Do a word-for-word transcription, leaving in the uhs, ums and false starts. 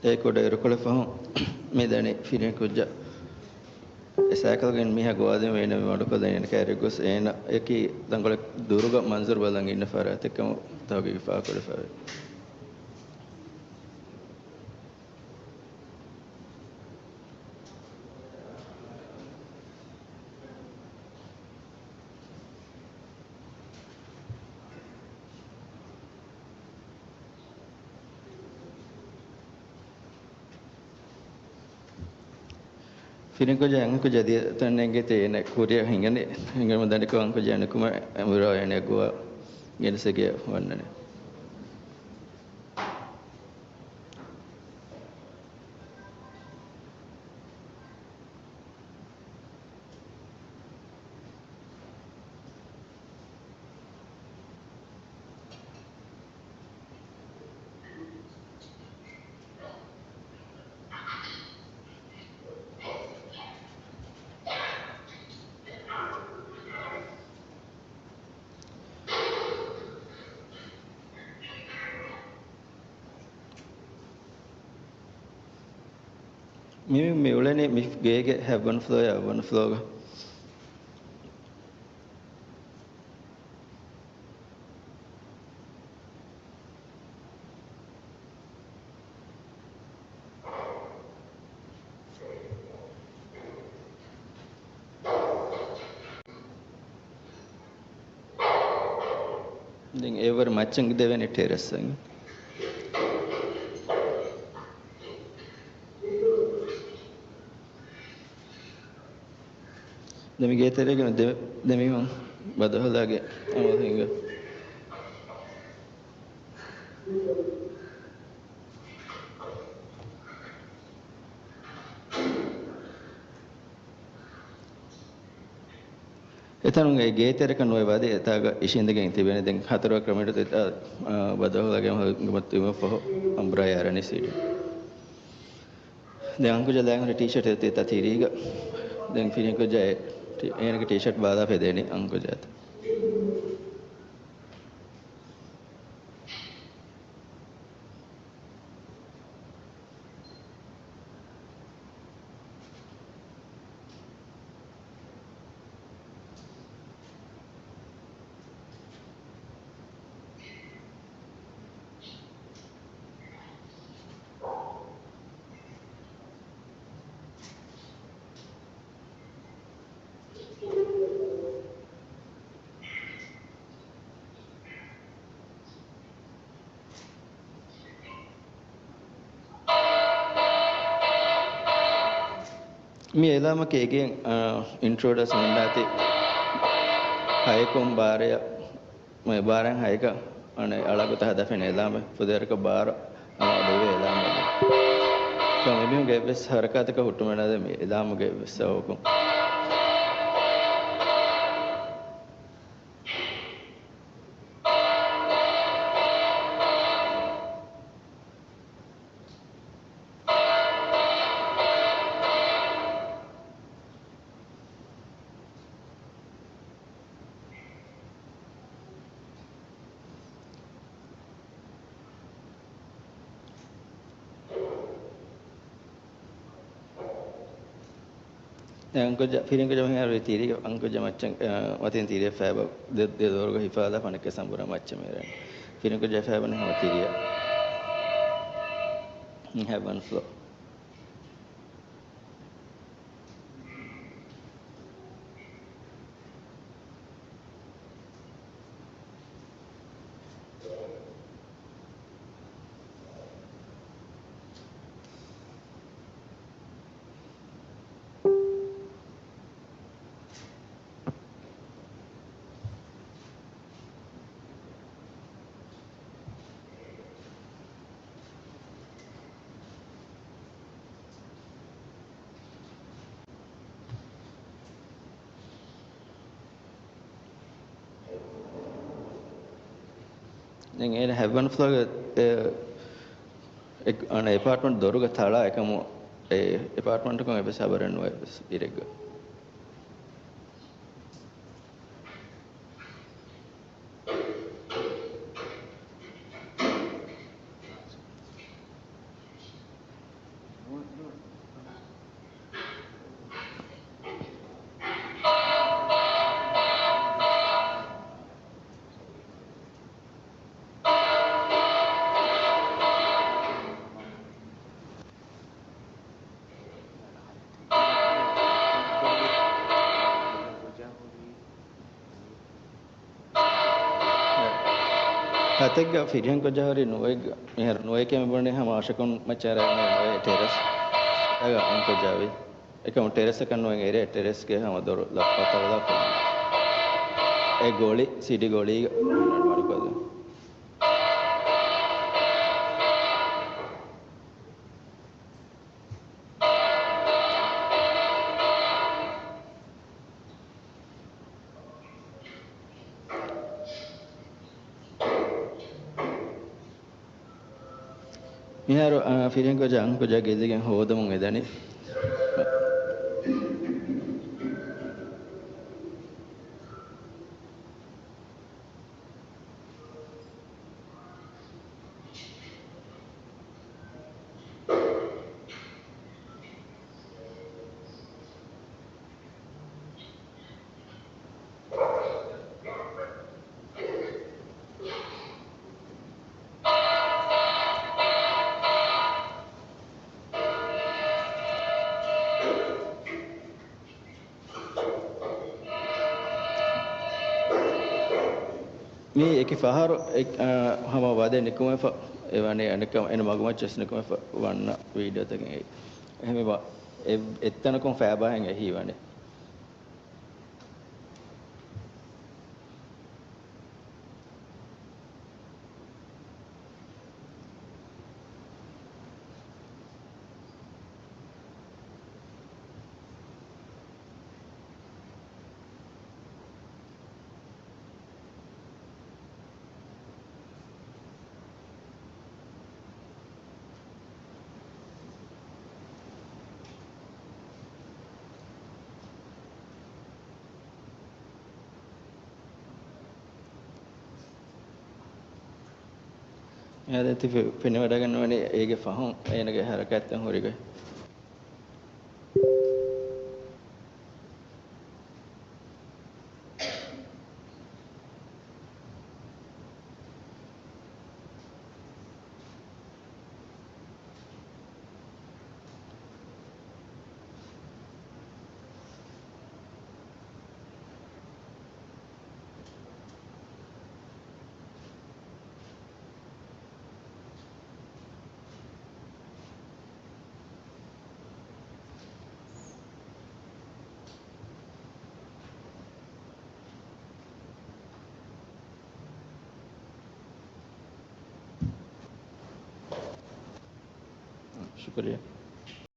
އެ ކުޑަ އިރުކޮޅެއް ފަހުން މި ދަނީ ފިރިހެން ކުއްޖާ. އެ ސައިކަލްގެ މީހާ ގޮވާލަން ވީނަމަ މަޑުކޮށްލަން އޭނަ ކައިރި ގޮސް އޭނަ އެކީ ދަނގޮޅެއް ދުރުގަ މަންޒަރު ބަލަން އިންނަ ފަރާތެއްކަމު ތަހުގީގު ފާހަގަކުރެފައިވޭ. ފިރިހެން ކުއްޖާ އަންހެން ކުއްޖާ ދިޔަ ތަން ނޭނގޭތީ އޭނަ ކުރިއަށް ހިނގަނީ. ހިނގުމަށް ދަނޑިކޮށް އަންހެން ކުއްޖާ ނުކުމެ އެމްބުރާ އޭނަ ގޮވާ ގެނެސް އެގެޔަށް ވަންނަނީ. މި، މި އުޅެނީ މި ގޭގެ ހަތްވަނަ ފްލޯއާ އަށްވަނަ ފްލޯގަ. ދެން އެއަށްވުރެ މައްޗަށް ދެވޭނެ ޓެރަސް އަށް. ދެން މި ގޭތެރޭގަ ދެ، ދެމީހުން ބަދަހުލާގެ އަމަލު ހިނގާ. އެތަނުން އެ ގޭތެރެކަށް ނުވެ ވަދެ އެތާގަ އިށީނދެގެން ތިބެނީ. ދެން ހަތަރު އަކަރަ މިނިޓު ތި، އާ، ބަދަހުލާގެ އަމަލު ހިނގުމަށް ތިބުމަށް ފަހު އަނބުރާ އަރަނީ ސީޑީ. ދެން އަންހެން ކުއްޖާ ލާގެން ހުރި ޓީޝާޓް ތި ތި ތިރީގަ. ދެން ފިރިހެން ކުއްޖާ އެ ޓީ، އޭނަގެ ޓީޝާޓް ބާލާ ފެދޭނީ އަންހެން ކުއްޖާ އަތު. މި އެލާމަކީ އެގެއިން، އާ، އިންޓްރޯޑަސް ހުންނާތީ ހައެކުން ބާރަޔަށް، މި ބާރައިން ހައެކަށް އަނެއް އަޅާގޮތަށް ހަދާފައި އެލާމެއް ފުދޭވަރަކަށް ބާރަ އަޅާ ދެވޭ އެލާމެއް. މި މީހުންގެ އެއްވެސް ހަރަކާތަކަށް ހުއްޓުމެއް ނާދޭ މި އެލާމުގެ އެއްވެސް ސަބަބަކުން. އަންހެން ކުއްޖާ، ފިރިހެން ކުއްޖާ މިހާރު ތިރީގަ، އަންހެން ކުއްޖާ މައްޗަށް، އަ، ވަތިން ތިރިއަށް ފައިބަ ދެ، ދެ ދޮރުގަ ހިފާލާ ފަނަކެ ސަނބުރަ މައްޗަށް މޭރަން. ފިރިހެން ކުއްޖާ ފައިބަން ހަމަ ތިރިއަށް. ހައެއް ވަން ފްލޯ. ދެން އޭނަ ހަތްވަނަ ފްލޯގެ، އެ، އެ، އަނެއް އެޕާޓްމަންޓް ދޮރުގަ ތަޅާ އެކަމު އެ އެޕާޓްމަންޓުކުން އެއްވެސް ހަބަރެއް ނުވޭ އެއްވެސް އިރެއްގަ. ހަތެއްގަ ފިރިހެން ކޮށްޖާހުރި ނުވައެއްގަ، މިހާރު ނުވައެކޭ މި ބުނަނީ ހަމަ އަށަކުން މައްޗާރަ ނުވައެ ޓެރެސް އަގަ އިން ކޮށްޖާވީ. އެކަމު ޓެރެސް އަކަށް ނުވައެ އެރޭ ޓެރެސްގެ ހަމަ ދޮރު ލައްޕަތަޅުލާފަ އެ ގޮޅި، ސިޑި ގޮޅީގަ މަޑުކޮށްލި. މިހާރު، އާ، ފިރިހެން ކޮށްޖާ އަންހެން ކޮށްޖާ ގެއްލިގެން ހޯދަމުން އެދަނީ. މީ އެކި ފަހަރު އެ-، އާ، ހަމަ ވަދެ ނިކުމެފަ އެވަނީ އަނެއްކަމަށް އޭނަ މަގުމައްޗަށް ނިކުމެފަ ވަންނަ ވީޑިއޯތަކެއް. އެހެންވީމަ އެ-، އެއްތަނަކުން ފައިބާހެން އެހީވަނީ. އެއާ ދެން ތި ފެ-، ފެނިވަޑައިގަންނަވަނީ އޭގެ ފަހުން އޭނަގެ ހަރަކާތްތައް ހުރިގޮތް. ޝުކުރިއްޔާ.